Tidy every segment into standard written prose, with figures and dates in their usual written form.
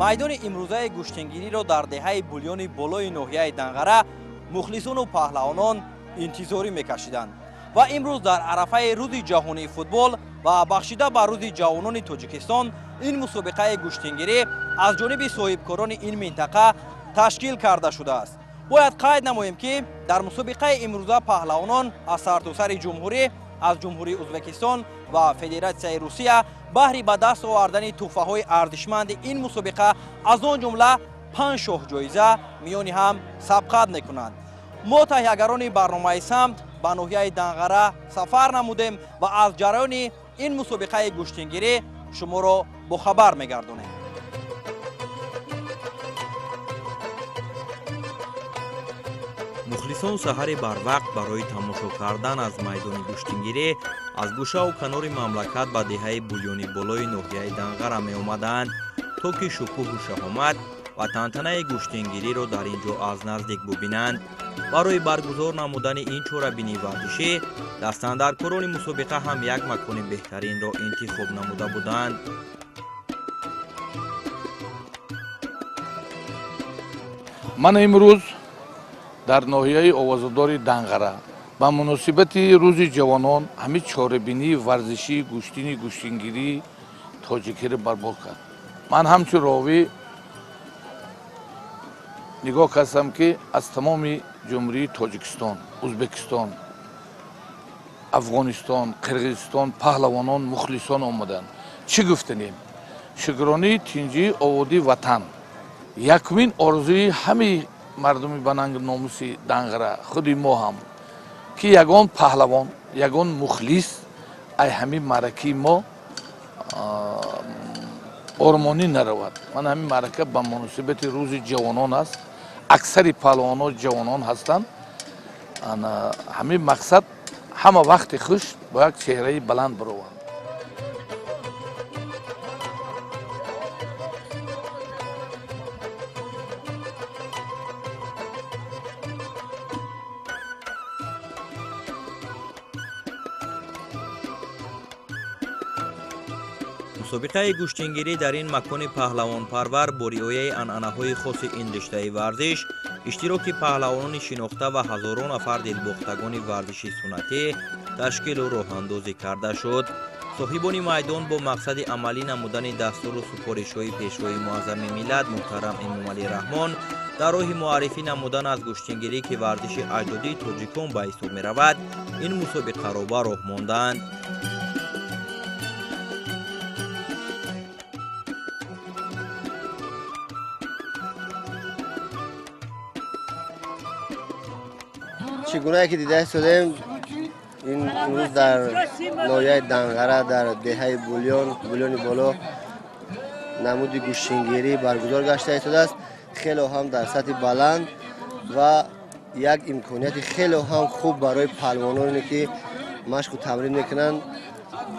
Майдони имрӯзаи гӯштингириро дар деҳаи Булёни болои ноҳияи Данғара мухлисону паҳлавонон интизорӣ мекашиданд ва имрӯз дар арафаи рӯзи ҷаҳонии футбол ва бахшида ба рӯзи ҷавонони Тоҷикистон ин мусобиқаи гӯштингирӣ аз ҷониби соҳибкорони ин минтақа ташкил карда шудааст. Бояд қайд намоем, ки дар мусобиқаи имрӯза паҳлавонон аз сартосари ҷумҳурӣ, аз Ҷумҳурии Ӯзбекистон ва Федератсияи Русия баҳри ба даст овардани тӯҳфаҳои арзишманди ин мусобиқа, аз он ҷумла 5 шоҳҷоиза, миёни ҳам сабқат мекунанд. Мо таҳиягарони барномаи «Самт» ба ноҳияи Данғара сафар намудем ва аз ҷараёни ин мусобиқаи гӯштингирӣ шуморо бохабар мегардонем. Мухлисон саҳари барвақт барои тамошо кардан аз майдони гӯштингирӣ аз гӯшаву канори мамлакат ба деҳаи Булёни болои ноҳияи Данғара меомаданд, то ки шукӯҳу шаҳомат ва тантанаи гӯштингириро дар ин ҷо аз наздик бубинанд. Барои баргузор намудани ин чорабинии варзишӣ дастандаркорони мусобиқа ҳам як макони беҳтаринро интихоб намуда буданд. Ман имрӯз дар ноҳияи овозадори Данғара ба муносибати рӯзи ҷавонон ҳамин чорабинии варзишии гӯштини гӯштингирии тоҷикиро барпо кард. Ман ҳамчун ровӣ нигоҳ кардам, ки аз тамоми Ҷумҳурии Тоҷикистон, Ӯзбекистон, Афғонистон, Қирғизистон паҳлавонон, мухлисон омаданд. Чӣ гуфтанем? Шукронии тинҷии ободии ватан якумин орзуи ҳамаи мардуми бананги номуси Данғара, худи мо ҳам, ки ягон паҳлавон, ягон мухлис ай ҳамин маъракаи мо ормонӣ наравад. Ман ҳамин маърака ба муносибати рӯзи ҷавонон аст. Аксари паҳлавонҳо ҷавонон ҳастанд. Ҳамин мақсад ҳама вақти хуш бо як чеҳраи баланд бированд. Мусобиқаи гӯштингирӣ дар ин макони паҳлавонпарвар бо риояи анъанаҳои хоси ин риштаи варзиш, иштироки паҳлавонони шинохта ва ҳазорон нафар дилбохтагони варзиши суннатӣ ташкилу роҳандозӣ карда шуд. Соҳибони майдон бо мақсади амалӣ намудани дастуру супоришҳои Пешвои муаззами миллат муҳтарам Эмомалӣ Раҳмон дар роҳи муаррифӣ намудан аз гӯштингирӣ, ки варзиши аҷдодии тоҷикон ба ҳисоб меравад, ин мусобиқаро ба роҳ монданд. Чӣ гунае ки дида истодем, ин имрӯз дар ноҳияи Данғара, дар деҳаи Булён, Булёни боло, намуди гӯштингирӣ баргузор гашта истодааст. Хело ҳам дар сатҳи баланд ва як имконияти хело ҳам хуб барои паҳлавононе, ки машқу тамрин мекунанд,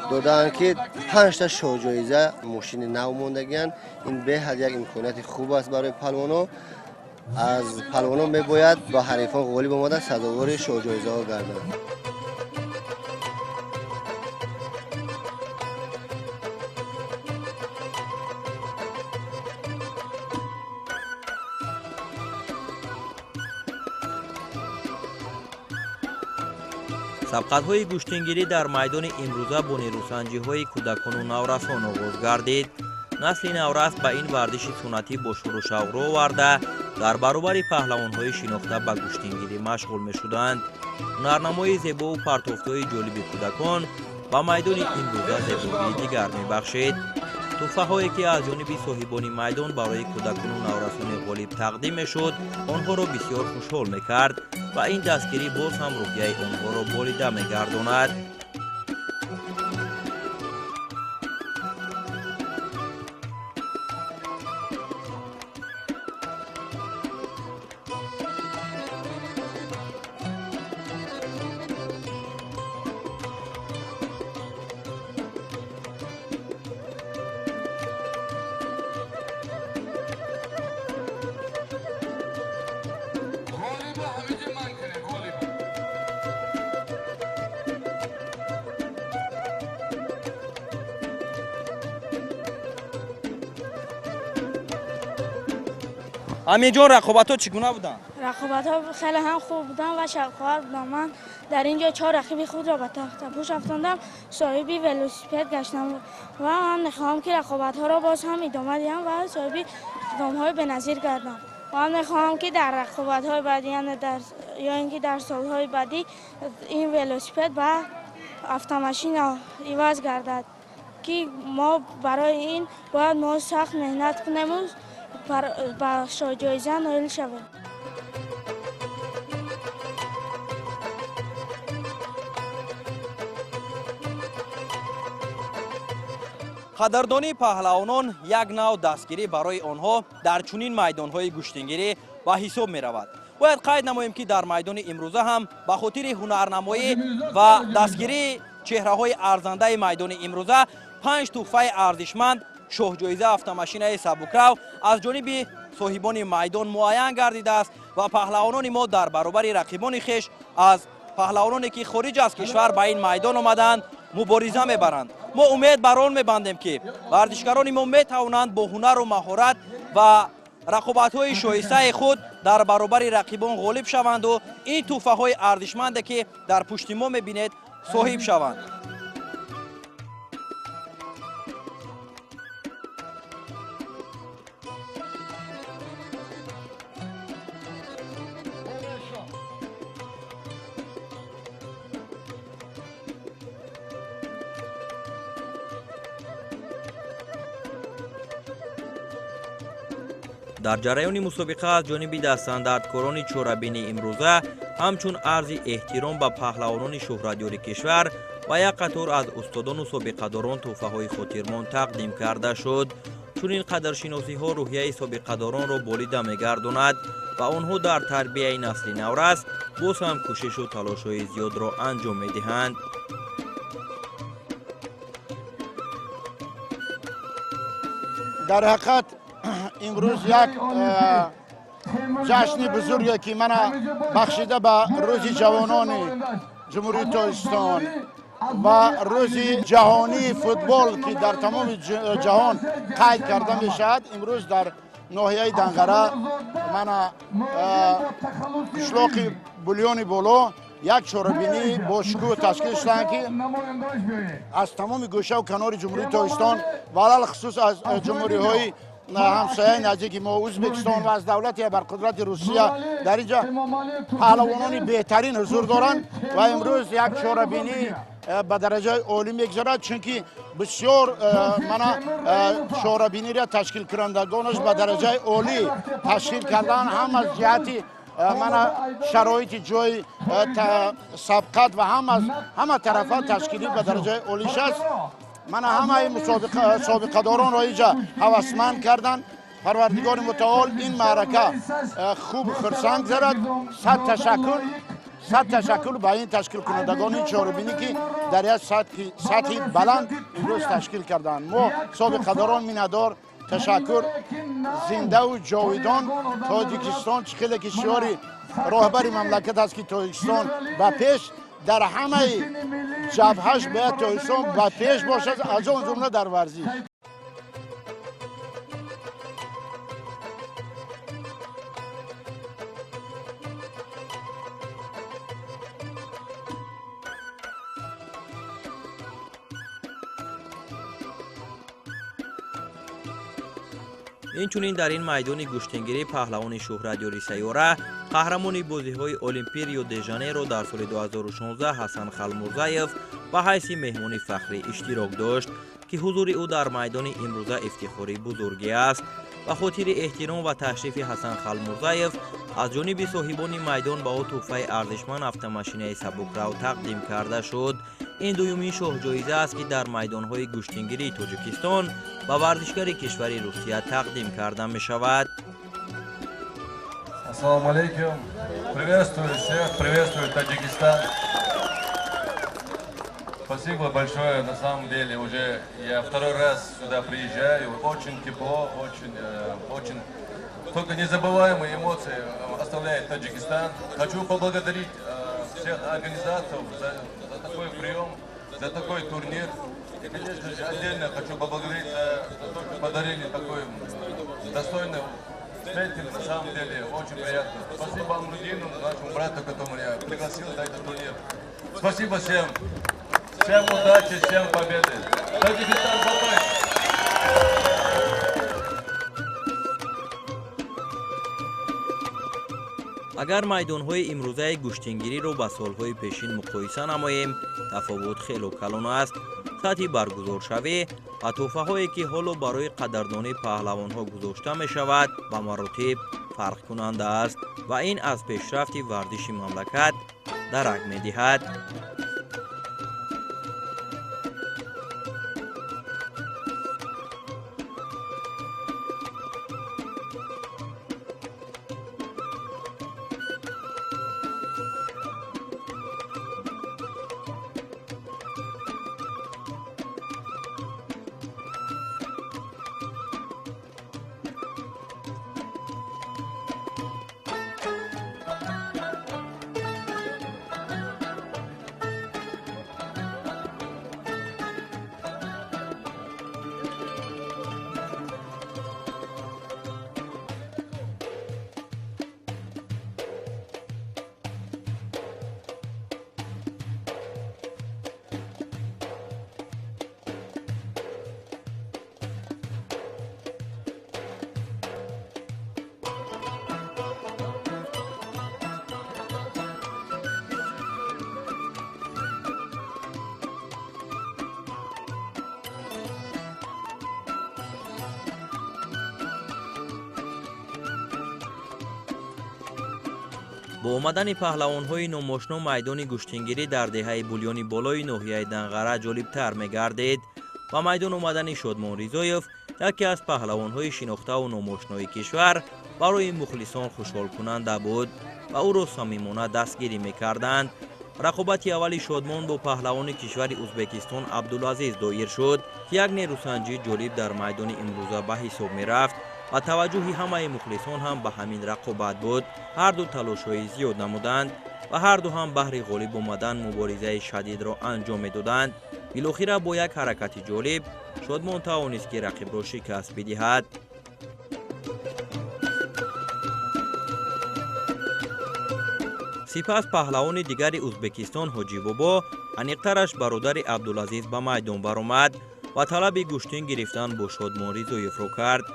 додаанд, ки 5та шоҳҷоиза, мошини нав мондагианд. Ин беҳад як имконияти хуб аст барои паҳлавонон. Аз паҳлавонон мебояд ба ҳарифон ғолиб омада сазовори шоҳҷоизаҳо гарданд. Сабқатҳои гӯштингирӣ дар майдони имрӯза бо нерӯсанҷиҳои кӯдакону наврасон оғоз гардид. Насли наврас ба ин варзиши суннатӣ бо шуру шавқ рӯ оварда, дар баробари паҳлавонҳои шинохта ба гӯштингирӣ машғул мешуданд. Ҳунарнамои зебову партофтҳои ҷолиби кӯдакон ба майдони имрӯза зебогии дигар мебахшид. Тӯҳфаҳое, ки аз ҷониби соҳибони майдон барои кӯдакону наврасони ғолиб тақдим мешуд, онҳоро бисёр хушҳол мекард ва ин дастгирӣ боз ҳам рӯҳияи онҳоро болида мегардонад. Амирҷон, рақобатҳо чӣ гуна буданд? Рақобатҳо хеле ҳам хуб буданд ва шавқовар буданд. Ман дар ин ҷо чор рақиби худро ба тахтапӯш афтондам, соҳиби велосипед гаштам ва ман мехоҳам, ки рақобатҳоро боз ҳам идома диҳам ва соҳиби иқдомҳои беназир гардам. Ман мехоҳам, ки дар рақобатҳои баъдӣ, яъне дар ё ин ки дар солҳои баъдӣ ин велосипед ба автомашина иваз гардад, ки мо барои ин бояд мо сахт меҳнат кунему ба шоҳҷоиза ноил шавем. Қадрдонии паҳлавонон як нав дастгирӣ барои онҳо дар чунин майдонҳои гӯштингирӣ ба ҳисоб меравад. Бояд қайд намоем, ки дар майдони имрӯза ҳам ба хотири ҳунарнамоӣ ва дастгирии чеҳраҳои арзандаи майдони имрӯза панҷ тӯҳфаи арзишманд, шоҳҷоиза автомашинаи сабукрав аз ҷониби соҳибони майдон муайян гардидааст ва паҳлавонони мо дар баробари рақибони хеш аз паҳлавононе, ки хориҷ аз кишвар ба ин майдон омаданд, мубориза мебаранд. Мо умед бар он мебандем, ки варзишгарони мо метавонанд бо ҳунару маҳорат ва рақобатҳои шоистаи худ дар баробари рақибон ғолиб шаванду ин тӯҳфаҳои арзишманде, ки дар пушти мо мебинед, соҳиб шаванд. Дар ҷараёни мусобиқа аз ҷониби дастандардкорони чорабини имрӯза ҳамчун арзи эҳтиром ба паҳлавонони шӯҳратёри кишвар ва як қатор аз устодону собиқадорон тӯҳфаҳои хотирмон тақдим карда шуд. Чунин қадршиносиҳо рӯҳияи собиқадоронро болида мегардонад ва онҳо дар тарбияи насли наврас боз ҳам кӯшишу талошҳои зиёдро анҷом медиҳанд. Дар ҳақиқат имрӯз як ҷашни бузурге, ки мана бахшида ба рӯзи ҷавонони Ҷумҳурии Тоҷикистон ва рӯзи ҷаҳонии футбол, ки дар тамоми ҷаҳон қайд карда мешавад, имрӯз дар ноҳияи Данғара, мана қишлоқи Булёни Боло як чорабинӣ бо шукӯҳ ташкил шуданд, ки аз тамоми гӯшаву канори Ҷумҳурии Тоҷикистон ва алалхусус аз ҷумҳуриҳои ҳамсояи наздики мо, Ӯзбекистон, ва аз давлати барқудрати Русия дар инҷа паҳлавонони беҳтарин ҳузур доранд ва имрӯз як чорабинӣ ба дараҷаи олӣ мегузарад, чунки бисёр мана чорабиниро ташкилкунандагонаш ба дараҷаи олӣ ташкил кардан, ҳам аз ҷиҳати мана шароити ҷои сабқат ва ҳам аз ҳама тарафа ташкилӣ ба дараҷаи олиш аст. Мана ҳамаи собиқадоронро инҷа ҳавасманд карданд. Парвардигори мутаол ин маърака хуб хурсанд гузарад. Сад ташаккур, сад ташаккур ба ин ташкилкунандагони чорабинӣ, ки дар як сатҳи баланд имрӯз ташкил карданд. Мо собиқадорон миннатдор. Ташаккур. Зиндаву ҷовидон Тоҷикистон! Чӣ хеле ки шиори роҳбари мамлакат аст, ки Тоҷикистон ба пеш, дар ҳамаи ҷабҳаш бояд Тоҷикистон ба пеш бошад, аз он ҷумла дар варзиш. Инчунин дар ин майдони гӯштингирӣ паҳлавони шӯҳратёри сайёра, қаҳрамони бозиҳои Олимпи Рио де Жанейро дар соли 2016 Ҳасан Халмурзаев ба ҳайси меҳмони фахрӣ иштирок дошт, ки ҳузури ӯ дар майдони имрӯза ифтихори бузургӣ аст. Ба хотири эҳтиром ва ташрифи Ҳасан Халмурзаев аз ҷониби соҳибони майдон ба ӯ тӯҳфаи арзишманд автомашинаи сабукрав тақдим карда шуд. Ин дуюмин шоҳҷоиза аст, ки дар майдонҳои гӯштингирии Тоҷикистон ба варзишгари кишвари Русия тақдим карда мешавад. Ассалому алейкум. Приветствую всех, приветствую Таджикистан. Спасибо большое, на самом деле, уже я второй раз сюда приезжаю. Очень тепло, очень, очень, только незабываемые эмоции оставляет Таджикистан. Хочу поблагодарить всех организаторов за такой прием, за такой турнир. И, конечно же, отдельно хочу поблагодарить за то, что подарили такой достойный Встретили, на самом деле, очень приятно. Спасибо Амрудину, нашему брату, который меня пригласил на этот турнир. Спасибо всем. Всем удачи, всем победы. Таджикистан, бабай! Агар майдонҳои имрӯзаи гӯштингириро ба солҳои пешин муқоиса намоем, тафовут хело калон аст. Сатҳи баргузоршавӣ ва тӯҳфаҳое, ки ҳоло барои қадрдонии паҳлавонҳо гузошта мешавад, ба маротиб фарқкунанда аст ва ин аз пешрафти варзиши мамлакат дарак медиҳад. Бо омадани паҳлавонҳои номошно майдони гӯштингирӣ дар деҳаи Булёни болои ноҳияи Данғара ҷолибтар мегардид. Ба майдон омадани Шодмон Ризоев, яке аз паҳлавонҳои шинохтаву номошнои кишвар, барои мухлисон хушҳолкунанда буд ва ӯро самимона дастгирӣ мекарданд. Рақобати аввали Шодмон бо паҳлавони кишвари Узбекистон Абдулазиз доир шуд, ки як нерӯсанҷии ҷолиб дар майдони имрӯза ба ҳисоб мерафт ва таваҷҷӯҳи ҳамаи мухлисон ҳам ба ҳамин рақобат буд. Ҳарду талошҳои зиёд намуданд ва ҳарду ҳам баҳри ғолиб омадан муборизаи шадидро анҷом медоданд. Билохира бо як ҳаракати ҷолиб Шодмон тавонист, ки рақибро шикаст бидиҳад. Сипас паҳлавони дигари Узбекистон Ҳоҷибобо, аниқтараш бародари Абдулазиз, ба майдон баромад ва талаби гӯштин гирифтан бо Шодмон Ризоевро кард.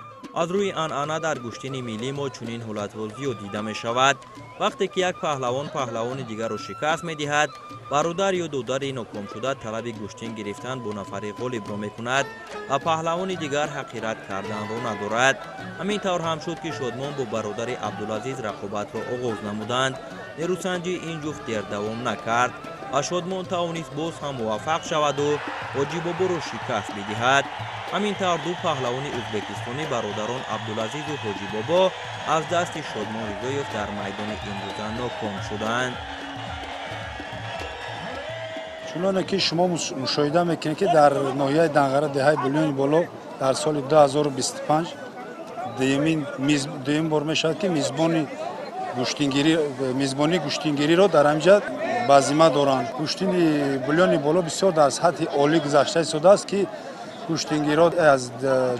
Аз рӯи анъана дар гӯштини миллӣ мо чунин ҳолатҳо зиёд дида мешавад. Вақте ки як паҳлавон паҳлавони дигарро шикаст медиҳад, бародар ё додари нокомшуда талаби гӯштин гирифтан бо нафари ғолибро мекунад ва паҳлавони дигар ҳақират карданро надорад. Ҳамин тавр ҳам шуд, ки Шодмон бо бародари Абдулазиз рақобатро оғоз намуданд. Нерӯсанҷии ин ҷуфт дер давом накард ва Шодмон тавонист боз ҳам муваффақ шаваду Ҳоҷибоборо шикаст бидиҳад. Ҳамин тавр ду паҳлавони узбекистонӣ бародарон Абдулазизу Ҳоҷибобо аз дасти Шодмон Ризоев дар майдони имрӯза ноком шуданд. Чуноне ки шумо мушоҳида мекунед, ки дар ноҳияи Данғара, деҳаи Булёни боло, дар соли 2025 дуюм бор мешавад, ки мизбони гӯштингириро дар ҳаминҷа ба зимма доранд. Гӯштини Булёни боло бисёр дар сатҳи олӣ гузашта истодааст, ки гӯштингирон аз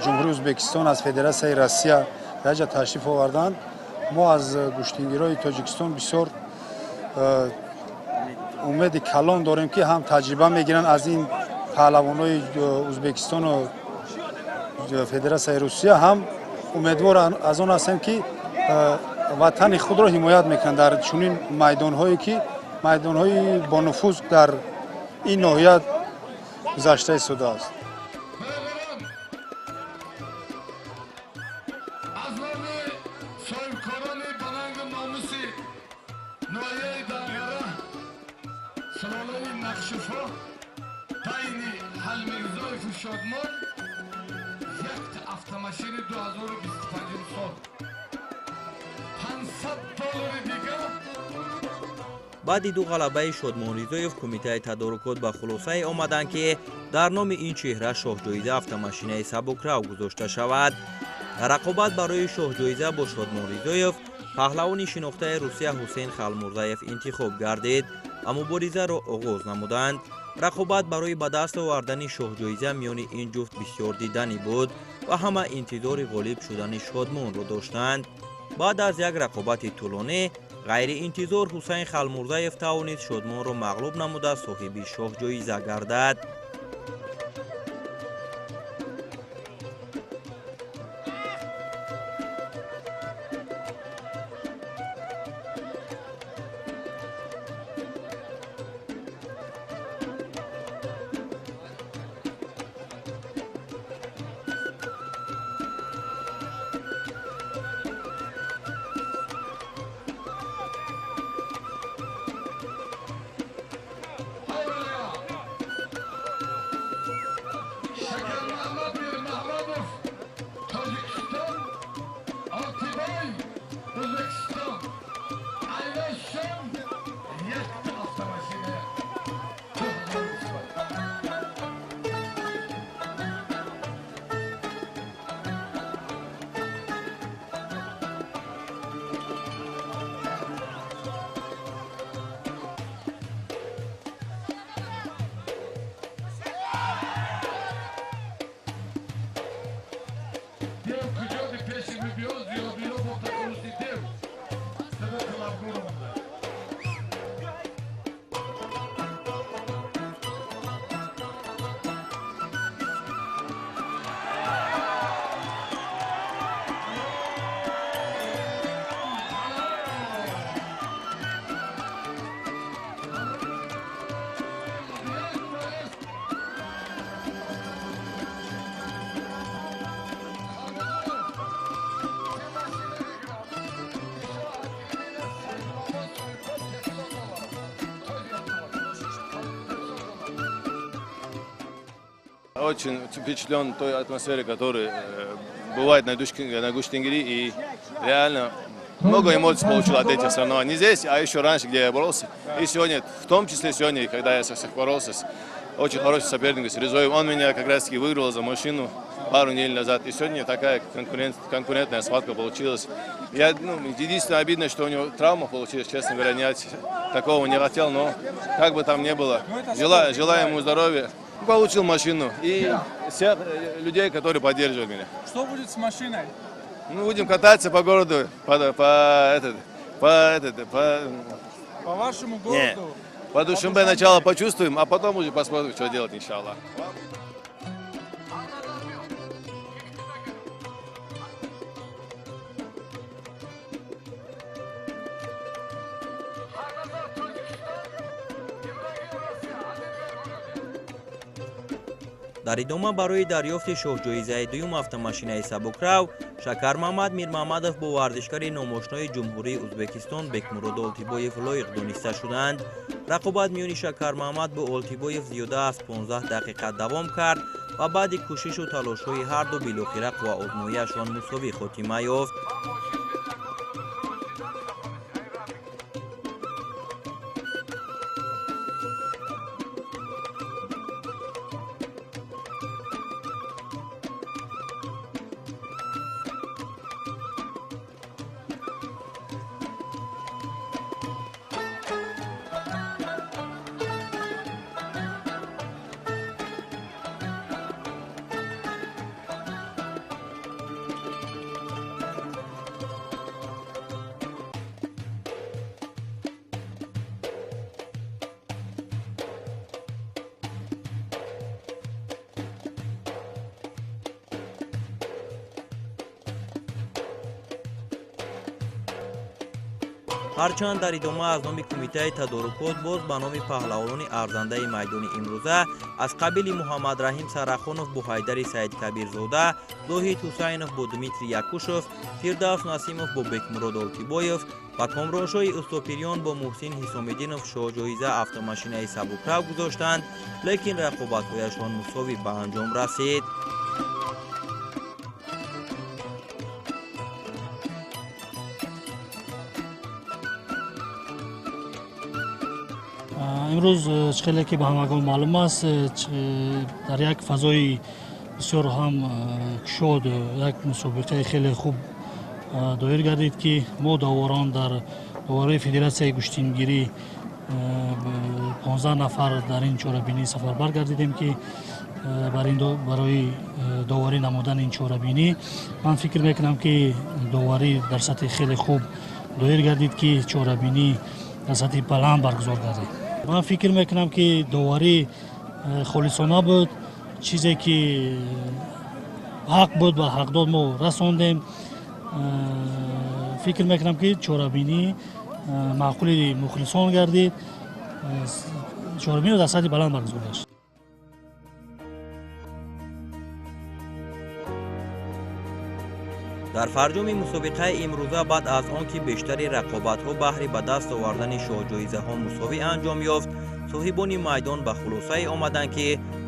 Ҷумҳурии Узбекистон, аз Федератсияи Россия дар ҷа ташриф оварданд. Мо аз гӯштингирои Тоҷикистон бисёр умеди калон дорем, ки ҳам таҷриба мегиранд аз ин паҳлавонҳои Узбекистону Федератсияи Русия, ҳам умедвор аз он ҳастем, ки ватани худро ҳимоят мекунанд дар чунин майдонҳое, ки майдонҳои бонуфуз дар ин ноҳия гузашта истодааст. Баъди ду ғалабаи Шодмон Ризоев кумитаи тадорукот ба хулосае омаданд, ки дар номи ин чеҳра шоҳҷоиза автомашинаи сабукрав гузошта шавад. Дар рақобат барои шоҳҷоиза бо Шодмон Ризоев паҳлавони шинохтаи Русия Ҳусейн Халмурзаев интихоб гардид ва муборизаро оғоз намуданд. Рақобат барои ба даст овардани шоҳҷоиза миёни ин ҷуфт бисёр диданӣ буд ва ҳама интизори ғолиб шудани Шодмонро доштанд. Баъд аз як рақобати тӯлонӣ ғайриинтизор Ҳусайн Халмурзаев тавонист Шодмонро мағлуб намуда соҳиби шоҳҷоиза гардад. Очень впечатлен той атмосферой, которая бывает на гуштингири, и реально много эмоций получил от этих соревнований. Не здесь, а еще раньше, где я боролся. И сегодня, в том числе сегодня, когда я со всех боролся, с очень хорошим соперником, с Резоем, он меня как раз таки выиграл за машину пару недель назад. И сегодня такая конкурентная схватка получилась. Единственное обидно, что у него травма получилась, честно говоря, я такого не хотел, но как бы там ни было, желаю ему здоровья. Получил машину и всех людей, которые поддерживают меня. Что будет с машиной? Ну, будем кататься по городу, по вашему городу? Не, по Душанбе сначала почувствуем, а потом уже посмотрим, что делать, иншаллах. Дар идома барои дарёфти шоҳҷоизаи дуюм автомашинаи сабукрав Шакармамад Мирмамадов бо варзишгари номошнои Ҷумҳурии Ӯзбекистон Бекмурод Олтибоев лоиқ дониста шуданд. Рақобат миёни Шакармамад бо Олтибоев зиёда аз 15 дақиқа давом кард ва баъди кӯшишу талошҳои ҳарду билохира қувваозмоияшон мусовӣ хотима ёфт. Ҳарчанд дар идома аз номи кумитаи тадорукот боз ба номи паҳлавонони арзандаи майдони имрӯза аз қабили Муҳаммадраҳим Сарахонов бо Ҳайдари Саидкабирзода, Зоҳид Ҳусайнов бо Дмитрий Якушев, Фирдавс Насимов бо Бекмурод Олтибоев ва Комроншоҳи Устопирён бо Муҳсин Ҳисомиддинов шоҳҷоиза автомашинаи сабукрав гузоштанд, лекин рақобатҳояшон мусовӣ ба анҷом расид. Имрӯз чӣ хеле ки ба ҳамагон маълум аст, дар як фазои бисёр ҳам кушод як мусобиқаи хеле хуб доир гардид, ки мо доварон дар доварои Федератсияи гӯштингирӣ 15 нафар дар ин чорабинӣ сафарбар гардидем, ки барои доварӣ намудани ин чорабинӣ ман фикр мекунам, ки доварӣ дар сатҳи хеле хуб доир гардид, ки чорабинӣ дар сатҳи баланд баргузор гардид. Ман фикр мекунам, ки доварӣ холисона буд, чизе ки ҳақ буд ба ҳақдод мо расондем. Фикр мекунам, ки чорабинӣ маъқули мухлисон гардид, чорабиниро дар сатҳи баланд баргузор гашт. Дар фарҷоми мусобиқаи имрӯза, баъд аз он ки бештари рақобатҳо баҳри ба даст овардани шоҳҷоизаҳо мусовӣ анҷом ёфт, соҳибони майдон ба хулосае омаданд, ки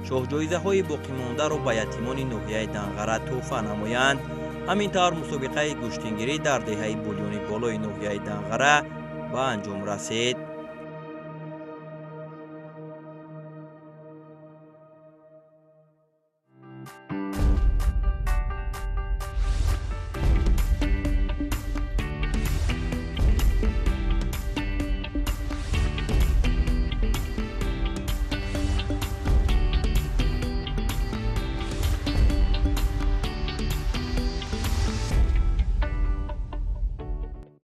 шоҳҷоизаҳои боқимондаро ба ятимони ноҳияи Данғара тӯҳфа намоянд. Ҳамин тавр мусобиқаи гӯштингирӣ дар деҳаи Булёни болои ноҳияи Данғара ба анҷом расид.